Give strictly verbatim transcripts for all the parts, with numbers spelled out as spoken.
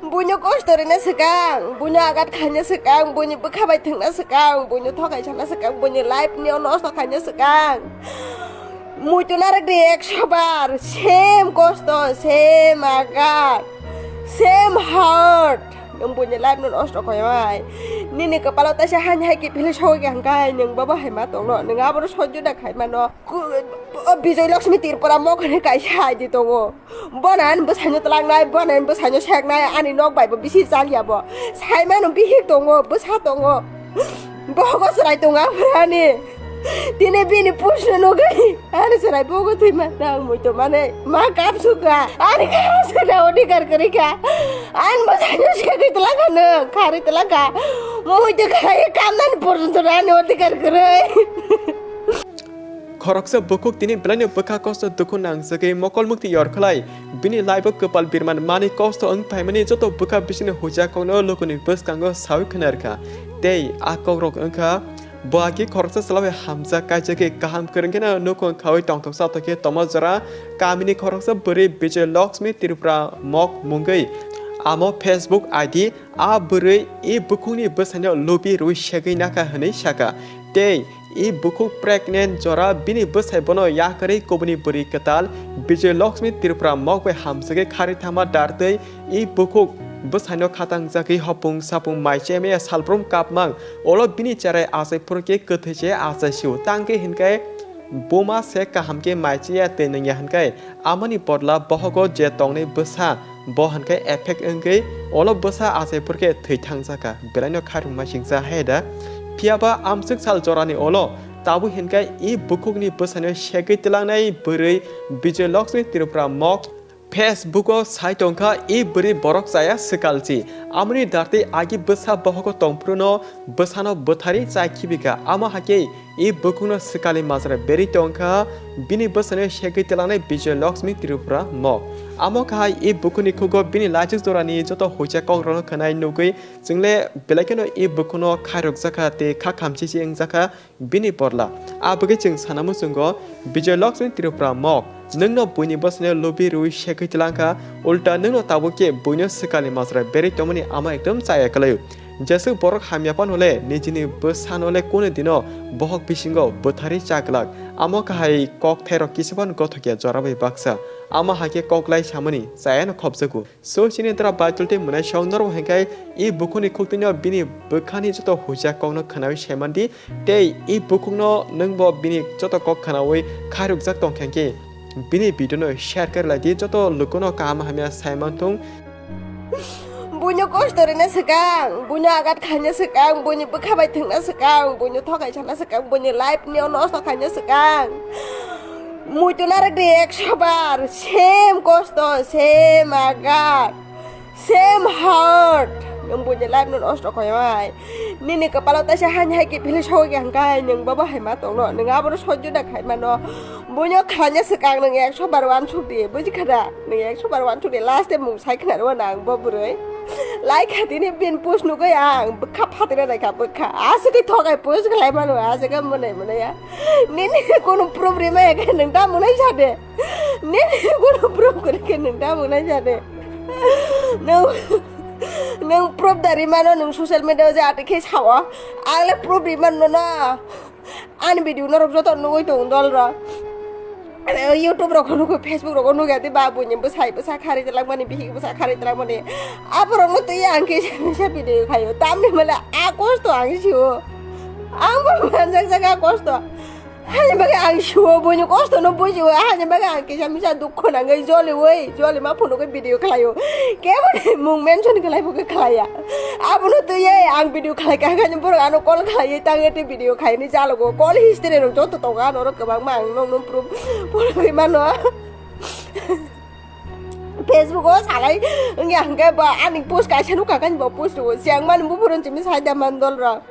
Buino kosto rina swkang, buino agat khaina swkang, buini bwkha bai thwngna swkang, buino thokai sana swkang, buini life ni nosto khaina swkang. Muitu narwk di ekso bar, same kosto, same agat, same hurt. Nwng buini life no nosto khaimai. Nini kwpalo taisa hani hai kiphilwi sogwi hwnkhai nwng bobo hai ma tongno, nwng abono sojjo da khaimano. Ku-, o Bijoy Lakshmi Tripura mokhe kaisa hai di tongo. Bonan bwsaino twlangnai, bonan bwsaino seknai, ani nok bai bo bisi chaliya bo. Saimano bihik tongo, bwsa tongo. Bogo chwrai tongo aphurani. Tini bini push no nugwi, ani chwrai bogo thwima nang muitu mane ma kap suka. Ani kap suka odhikar kwrwi kha. Ani bwsaino segwi twlangkha nwng, kharwi twlangkha. Muitu khlai kamnani porjonto ani odhikar kwrwi. Khoroksa bukhuk tini belaino bwkha kosto dukhu nangjagwi mokol mukti yor khlai. Bini life-o kwpal birman mani kosto wng phaimani joto bwkha bisingni huja kokno lukuni bwskango sawi khna rwkha. Tei a kokrok wngkha, bo agi khoroksa chwla bai hamjak kaijagwi kaham kwrwngkheno nukhung khawi tongthoksa tongkhe tongma jora kamini khoroksa bwrwi Bijoy Lakshmi Tripura mok mungwi amo Facebook I D a bwrwi e bukhukni bwsaino lubi rwi segwi nakha hwnwi sakha. Tei e bukhuk pregnant jora bini bwsai bono yakarwi kubuni bwrwi kwtal Bijoy Lakshmi Tripura mok bai hamjagwi kharwi thangma dar tei e bukhuk bwsaino khatangjagwi hopung sapung mai chemaya salbrum kapmang ulo bini cherai achai phuru khe kwthwi se achai sio tangkhe hinkhai buma se kaham khe mai chaya tei nungya hinkhai amoni bodla bohogo je tongnai bwsa bo hinkhai effect wngwi ulo bwsa achai phuru khe thwi thangjakha belaino kharwi masingcha hai da. Phiyaba amswk sal jorani ulo tabuk hinkhai e bukhukni bwsaino segwi twlangnai bwrwi Bijoy Lakshmi Tripura mok Facebook-o sai tongkha e bwrwi borok chaya swkalchi. Amoni dartwi agi bwsa bohogo tongphruno bwsano bwthari chai khibikha. Amo hakhe e bukhukno swkali majra berwi tongkha bini bwsano segwi twlangnai Bijoy Lakshmi Tripura mok. Amo kahai e bukhukni khugo bini laichuk jorani joto huisa kokrokno khwnai nugwi chwngle belai kheno e bukhukno khairokjakha tei kha khamchichi wngjakha. Bini borla. A bagwi chwng sana muchungo, Bijoy Lakshmi Tripura mok, nwngno buini bwsano lubi rwi segwi twlangkha, ulta nwngno tabuk khe buino swkalni majra berwi tongmani amo ekdom chaya kwlaio. Jeswk borok hamya phano le nijini bwsano le kunu dino bohok bisingo bwtharwi cha glak. Amo kahai kok thairok kisa phano gothokya jora bai baksa. Amo hakhe kok lai samani chayano khopjago. So, chini dra Baitul tei mwnai song norok hwnkhe e bukhukni khuktwino bini bwkhani joto huijak kokno khwnawi saimandi, tei e bukhukno nwngbo bini joto kok khwnawi khairokjak tongkha khe bini video no share khe rwlaidi, joto lukuno kaham hamya saimanthung. Buino kosto rina swkang, buino agat khaina swkang, buini bwkha bai thwngna swkang, buino thokai sana swkang, buini life ni nosto khaina swkang. Muitu narwk di ekso bar, same kosto, same agat, same hurt. Nwng buini life no nosto khaimai. Nini kwpalo taisa hani hai kiphilwi sogwi hwnkhai nwng bobo hai ma tongno, nwng abono sojjo da khaimano. Buino khlaina swkang nwng ekso bar uansuk di, buji kha da? Nwng ekso bar uansuk di, last time mung sai khna rw nang bo bwrwi. Lai kha tini bin post nugwi ang bwkha phatwi rw nai kha bwkha. Aswk thogai post khlai mano, aswk mwnai mwnai ya. Nini kunu proof rima ya khe nwng ta mwnai sa de. Nini kunu proof kwrwi khe nwng ta mwnai sa de. Nwng, nwng proof da rima no nwng social media o je ati khe sao. Ang le proof rima no na. Ani video norok joto nugwi tongo dol rok. YouTube rok nugwi, Facebook rok nugwi ati ba buini bwsai bwsa khari twlangmani, bihik bwsa khari twlangmani. Aborok no twi ang kisa kisa video khaio. Tamni male a kosto ang sio. Ang bo manjak jak a kosto. Hani bagwi ang sio, buini kosto no bujio. Hani bagwi ang kisa misa dukho nangwi joliwi, joli ma phunugwi video khlaio. Kebo ni mung mention khlai bo khlaiya. Abono twiwi ang video khlai kha, kha borok ano call khlaiwi tangwi tei video khaini jalogo. Call history rok joto tongo, ano rok kwbangma ang nokno proof phunugwi mano. Facebook o salai wngya hwnkhe bo ani post kaisa nukha khe bo post rwo. Chengmani buphuru chini sai da man dol rok.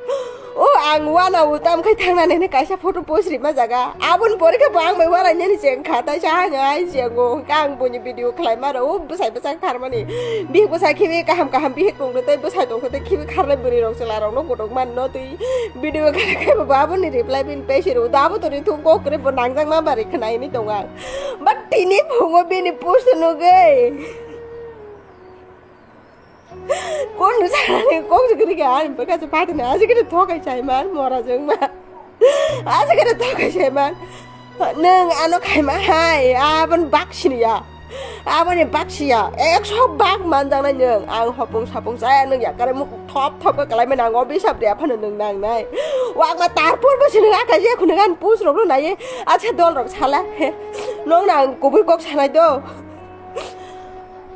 O ang wana o tam khai thangnani hwnwi kaisa photo post rima jaga. Aboni pore khe bo ang bai wana nini cheng kha, tai sa hanya ai chengo. Hwnkhe ang buini video khlai maro, o bwsai bwsa kharmani. Bihik bwsa khibi kaham kaham bihik tongkhe tei bwsai tongkhe tei khibi kharnai bwrwi rok chwla rokno kotok manno tei video khlai khe bo aboni reply bini pesi rw. Da abo to ri thung kok kre bo nangjak ma bari khnai ni tong ang. But tini phungo bini post nugwi. Kon sanani kok jukri ke ani bwkha se patini aji kiri thokai chai man mora jeng ma. Aji kiri thokai chai man. Nung ano khaima hai abon baksini ya. Aboni baksiya ekso bak manjaknai nung. Ang hopung sapung chaya nung yakare muk thop thop khe kalai mani ang o bisap de aphano nung nangnai. Wakma tarpor bo sinung akai je khunung an pus rok no nai. Acha dol rok sala. Nung nang kubui kok sanai do.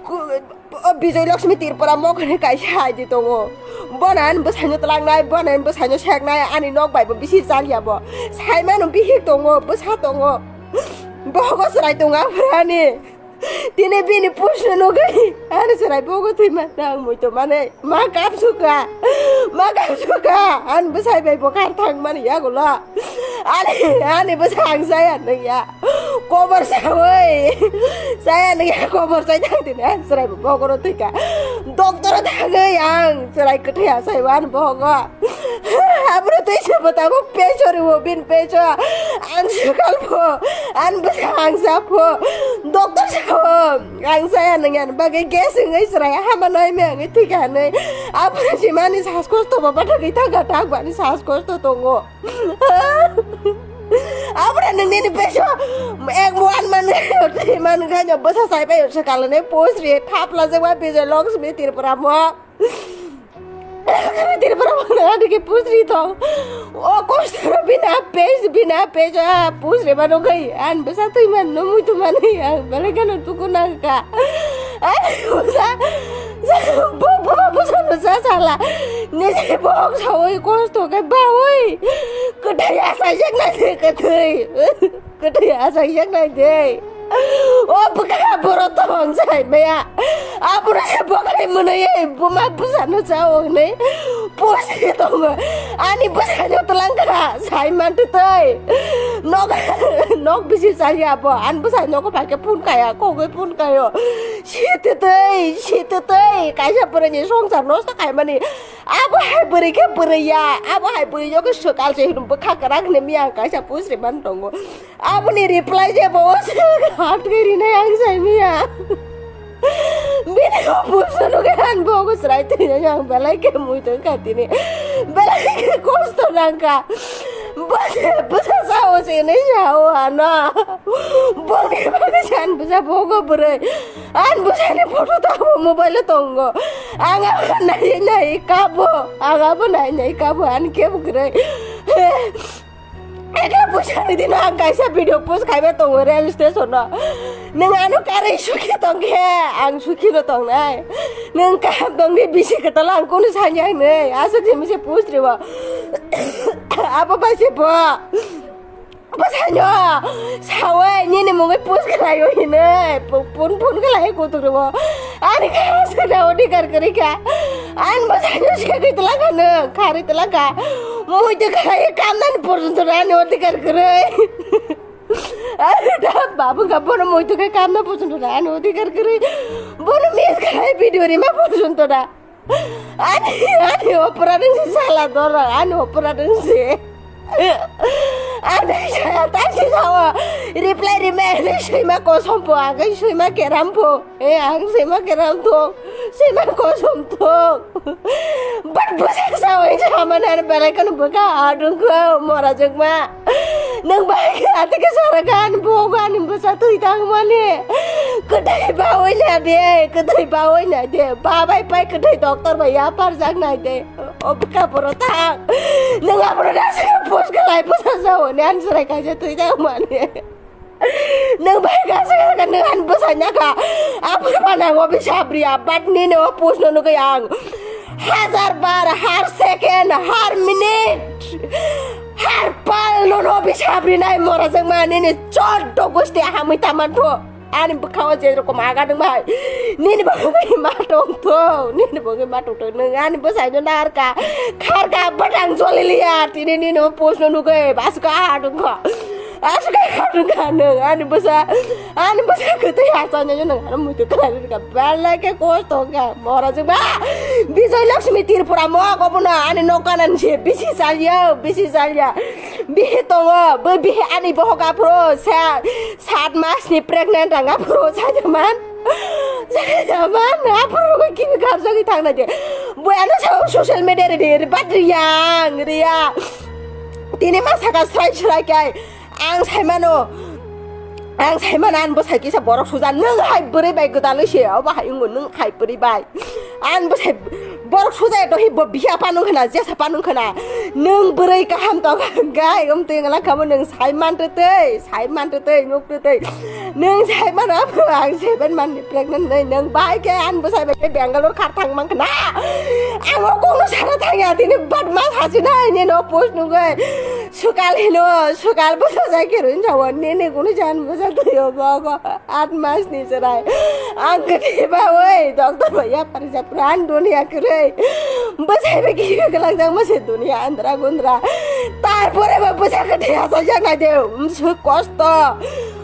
Ku- O Bijoy Lakshmi Tripura mokhe kaisa hai di tongo. Bonan bwsaino tlangnai, bonan bwsaino seknai, ani nok bai bo bisi chaliya bo. Saimano bihik tongo, bwsa tongo. Bogo chwrai tongo aphurani. Tini bini pusno nugwi ani chwrai bogo thwima nang muitu mane. Ma kapsuka, ma kapsuka. Ani bwsai bai bo kar thangmani yagulo. Ani, ani bwsa ang chaya nungya. Kobor sawi. Chaya nungya kobor chai thang tini. Ang chwrai bo bogoro thwika. Doctor thangwi ang chwrai kwthwi asai wan bogo. Abro twi se bo tamo peso riwo bin peso. Ang swkal pho. Ang bwsa ang sa pho. Doctor sao. Ang chaya nungya bagwi gas wngwi chwrai hama noi me wngwi thwika hinwi. Abro simani sas kosto bo bathagwi thangka thang bani sas kosto tongo. Abra nung nini peso ek muan man tei man khaino bwsa sai pai se kalane post ri thapla jengma Bijoy Lakshmi Tripura mo. Tripura mo na dike post ri tong. O kosto bina page bina page a post ri mano kai an bwsa tui man no mui tu man ya bale gano tuku nang ka. Ani bwsa, bwsa, bwsa, bwsa sala. Nini bok sawi kosto khe bawi. Kwthwi asai jak nai de kwthwi. Kwthwi asai jak nai de. O bwkha boro tong sai maya. Abura se bokhai mwnwi buma bwsa no chao ne. Post tongo. Ani bwsano twlangkha, sai mantwi twi. Nok, nok bisi chaya bo. Ani bwsai nogo phaikhe phone kaya, kogwi phone kayo. Sititwi, sititwi. Kaisa bwrwini songsar nosto khaimani. Abo hai bwrwi khe bwrwi ya. Abo hai bwrwi yo khe swkal se hinwi bwkha kwrak hinwi miyang kaisa post rimani tongo. Aboni reply je bo se hat khe rinai ang sai miya. Bini opor sono khe ang bogo chwrai twi ang belai khe mui tong kha tini. Belai khe kosto nang kha. Bwsa, bwsa sao se hinwi sao ano. Boni bagwi se ang bwsa bogo bwrwi. Ang bwsani photo tamo mobile o tongo. Ang abo nai nai kabo. Ang abo nai nai kabo. Ang kebo kwrwi. Ekla puisa ni dino ang kaisa video post khaiba tongo rail station o. Nung ano karwi sukhi tongkhe ang sukhi no tongnai. Nung kaham tongdi bisi kwtal ang kunu sanya hinwi aswk se misi post ribo. Abo bai se bo. Bwsaino sawi nini mungwi post khlaio hinwi phone phone khlai kutuk rwo. Ani khe aswk na odhikar kwrwi kha. Ang bwsaino segwi twlangkha nung kharwi twlangkha. Muitu khlai kamnani porjonto ani odhikar kwrwi. Ani da babu ga bono muitu khe kamna porjonto ani odhikar kwrwi. Bono miss khlai video rima porjonto da. Ani, ani opora nung si sala dorong, ani opora nung si. Ani saya tasi sawa. Reply rime, ani sima kosom po, agai sima keram po. Eh, ang sima keram to, sima kosom to. But bwsa sawa, ini sama nana belai kan bwkha adung ko, mora jengma. Nung bai khe ati khe sara gan bo gan bwsa twi tang mani. Kwthwi bawi na de, kwthwi bawi na de. Ba bai pai kwthwi doctor bai ya par jak nai de. O bwkha boro thang. Nung abro da se post khlai bwsa sa hone an srai kaisa twi tang mani. Nung bai ka se ka nung an bwsa nya ka. Abro ba nang obi sabri abat ni no post no nugui ang. Hajar bar, har second, har minute, har pal nono bisap rinai mora jengma nini choddo gusti hamwi taman pho. Ani bwkhao je rokom aga dwng bai. Nini bagwi ma tong tho, nini bagwi ma tong tho. Nung ani bwsai no narka, kharka bwtang joli liya. Tini nini post no nugui, bas ka ha dong kho. Aswk khe kha nung kha nung, ani bwsa, ani bwsa kwtwi asai nai nung, ani muitu khlai rwkha, belai khe kosto wngkha, mora jwkma. Bijoy Lakshmi Tripura mo abo no ani nok kanan se bisi salya, bisi salya. Bihi tongo, bo bihi ani bohok aphuru sa-, sat mas ni pregnant ang aphuru sajak man. Mano aphuru kibi karjagwi thangna de. Bo ano sa social media re de, bat riyang, riya. Tini ma saka srai srai kai. Ang saimano. Ang saimano an bwsai kisa borok suja. Nung hai bwrwi bai gwdalwi se. Obo hai wngo nung hai bwrwi bai. An bwsai borok suja to hi bo biya panung khna, jesa panung khna. Nung bwrwi kaham to gai. Um twi ngala khamo nung saiman twi twi. Saiman twi twi, nuk twi twi. Nung saiman abo ang seven month ni pregnant nai nung bai ke an bwsai bai ke Bangalore khar thang mang khna. Ang o kono sana thang ya tini bat ma sachi nai ni no post nung gai. Sukal hino, sukal bo sajai ke run jawan ni ni kono jan bo sa tuyo ba ko at mas ni serai. Ang ke ba oi doctor ba ya pari ja pran dunia kre. Bwsai bai ke ke lang jang ma se dunia andra gundra. Tarpore ba bwsai ke thaya sa ja nai de. Um su kosto.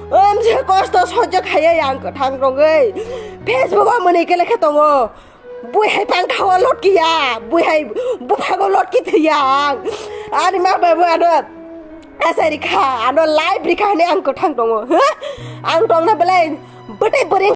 Amse kosto sojjo khaiya yang kwthang rogwi. Facebook o mwnwi kele khe tongo. Bui hai pangkha o lotkiya, bui hai buphago lotki thwiya ang. Ani ma babu ano asari kha, ano live rikha hwnwi ang kwthang tongo. Ha? Ang tongna belai bwtwi bwrwi